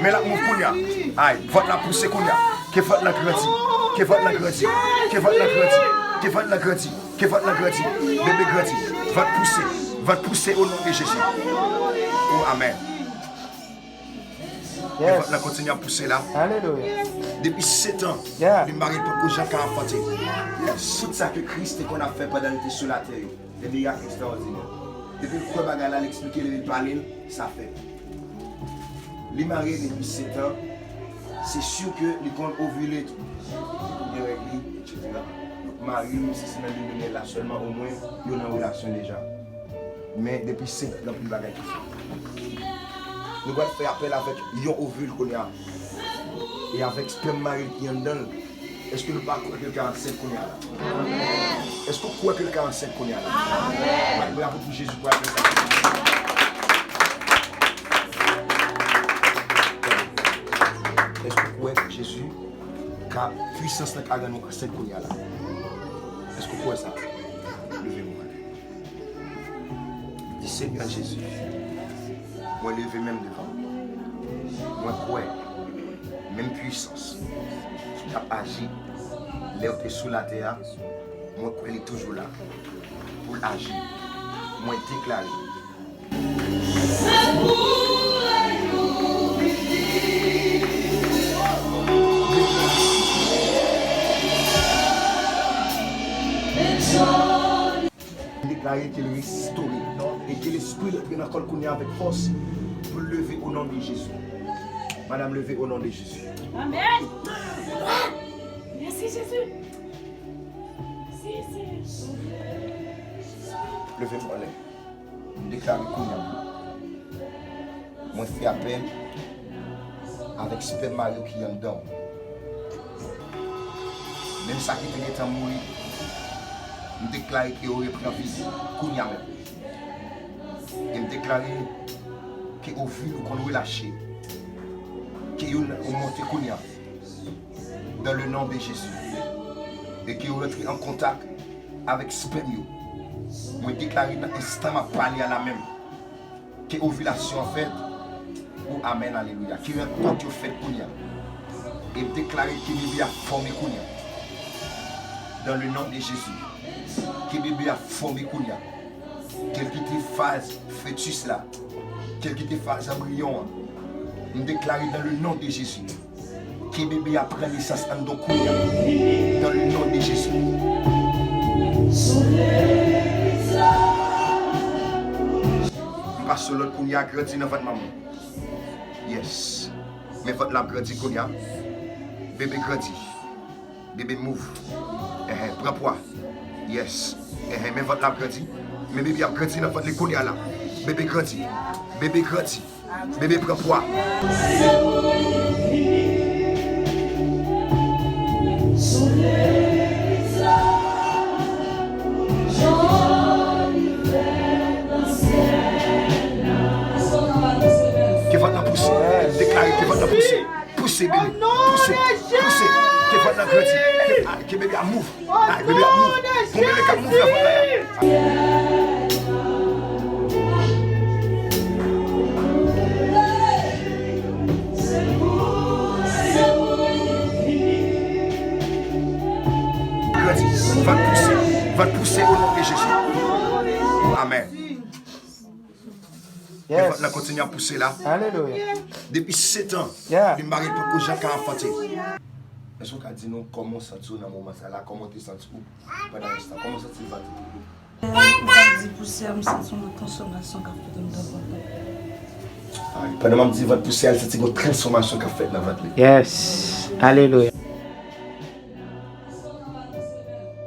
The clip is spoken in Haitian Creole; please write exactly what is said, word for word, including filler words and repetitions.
Men l ap move kounye a. Ay, vant la pouse kounye a. Ke vant la grandi. Ke vant la grandi. Ke vant la grandi. Ke vant la grandi. Ke vant la grandi. Bebe grandi. Vant pouse. Vant pouse o non de Jezi. O amèn. Men vant la kontinye ap pouse la. Depi sèt an, li mare l poko jan ka anfante. Tout sa ke Kris te konn ap fè pandan li te sou latè yo. De mirak ekstraòdinè. Depi l kwè bagay la, l eksplike li, li pale l, sa fèt. Li marye depi sèt an, se si ke li konn ovile tou. Li konn gen règ li, etsetera. Donk, mari l, si se nan lin de myèl la sèlman, omwen, yo nan relasyon deja. Men depi sèt an, gen anpil bagay ki fèt. Nou pral fè apèl avèk yon ovil kounye a. E avèk spèm mari l ki anndan l. Èske nou pa kwè ke l ka ansent kounye a la? Amèn. Èske w kwè ke l ka ansent kounye a la? Amèn. Bat bravo pou Jezi pou apèl sa. Èske w kwè ke Jezi ka, pwisans lan ka rann ou ansent kounye a la? Èske w kwè sa? Leve men w. Di, Senyè Jezi, mwen leve men m devan ou. Mwen kwè menm pwisans ki t ap aji lè w te sou latè a, mwen kwè li toujou la pou l aji. Mwen deklare. M deklare ke l restore e ke lespri l antre nan kò l kounye a avèk fòs pou l leve o non de Jezi. Madanm, leve o non de Jezi. Amèn. Mèsi, Jezi. Mèsi, Senyè. Leve men w anlè. M deklare kounye a. Mwen fè apèl avèk spèm mari w ki anndan w. Menm sa ki te gentan mouri, m deklare ke yo repran vi kounye a menm. E m deklare ke ovil ou konn relache, ke yo, yo monte kounye a. Dans le nom de Jésus. E ke yo rantre an kontak avèk spèm yo. Mwen deklare nan enstan m ap pale a la menm. Ke ovilasyon an fèt. O amèn, alelouya. Ke rankontre yo fèt kounye a. E m deklare ke bebe a fòme kounye a. Dans le nom de Jésus. Ke bebe a fòme kounye a. Ke l kite faz fetis la. Ke l kite faz anbriyon an. M deklare dans le nom de Jésus. Ke bebe a pran nesans anndan w kounye a. Dans le nom de Jésus. M pase lòd kounye a, grandi nan vant manman w. Yes. Men vant la ap grandi kounye a. Bebe grandi. Bebe move. Enhen, pran pwa. Yes. Enhen, men vant la ap grandi. Men bebe ap grandi nan vant li kounye a la. Bebe grandi. Bebe grandi. Bebe pran pwa. Ke vant lan pouse. Deklare ke vant lan pouse. Pouse, bebe. Pouse. Pouse. Ke vant lan grandi. Ke, ah, ke bebe a move. Ay, bebe ap move. Gon bebe k ap move nan vant la. Grandi. Vant pouse. Vant pouse o non de Jezi. Amèn. Men vant lan kontinye ap pouse la. Depi sèt an, li mare l poko jan ka anfante. Èske w ka di nou kòman w santi w nan moman sa la? Kòman w te santi w pandan enstan? Kòman w santi vant ou? Mwen ka di pouse a, m santi yon transfòmasyon k ap fèt anndan vant lan. Ay, pandan m ap di vant pouse a, l santi yon transfòmasyon k ap fèt nan vant li. Yes. Alelouya.